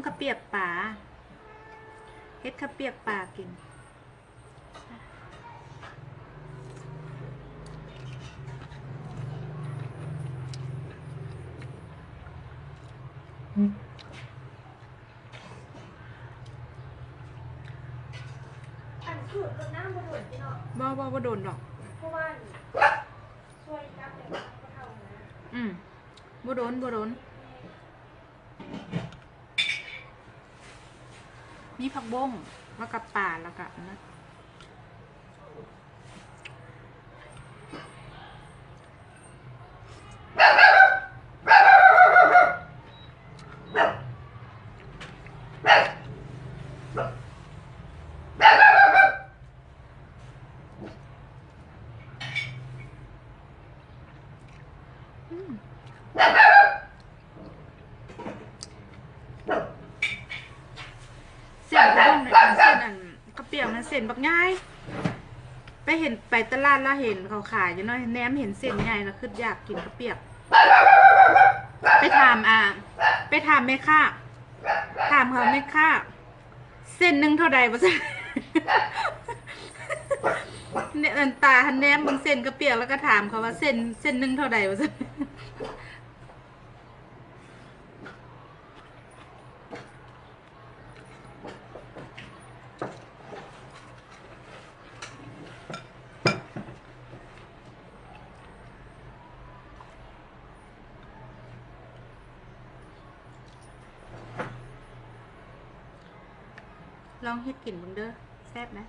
ເຂົ້າປຽກປາ ເຮັດເຂົ້າປຽກປາກິນ. ອັນສູດລົດນ້ຳບໍ່ດົນຕິເນາະ. ບໍ່ ບໍ່ ບໍ່ດົນດອກ. ເພາະວ່າຊ່ວຍກັບແບບຜູ້ເຖົ້ານະ. ອືມ ບໍ່ດົນ ບໍ່ດົນ. ມີຜັກບົ້ງ ແລ້ວກະປາ ແລ້ວກະອັນນັ້ນ. ອືມ ເສັ້ນກະດ້ງ ເສັ້ນອັນ ເຂົ້າປຽກນັ້ນເສັ້ນບັກໃຫຍ່. ໄປເຫັນ ໄປຕະຫຼາດລະເຫັນເຂົາຂາຍຢູ່ເນາະ ແນມເຫັນເສັ້ນໃຫຍ່ລະຄຶດຢາກກິນເຂົ້າປຽກ. ໄປຖາມ ອ່າ ໄປຖາມແມ່ຄ້າ ຖາມເຂົາ ແມ່ຄ້າ ເສັ້ນໜຶ່ງເທົ່າໃດ ວ່າຊັ້ນ. ແນມ ອັນຕາຫັ້ນແນມເບິ່ງເສັ້ນເຂົ້າປຽກ ແລ້ວກະຖາມເຂົາວ່າ ເສັ້ນ ເສັ້ນໜຶ່ງເທົ່າໃດ ວ່າຊັ້ນ. ລອງເຮັດກິນເບິ່ງເດີ ແຊບນະ.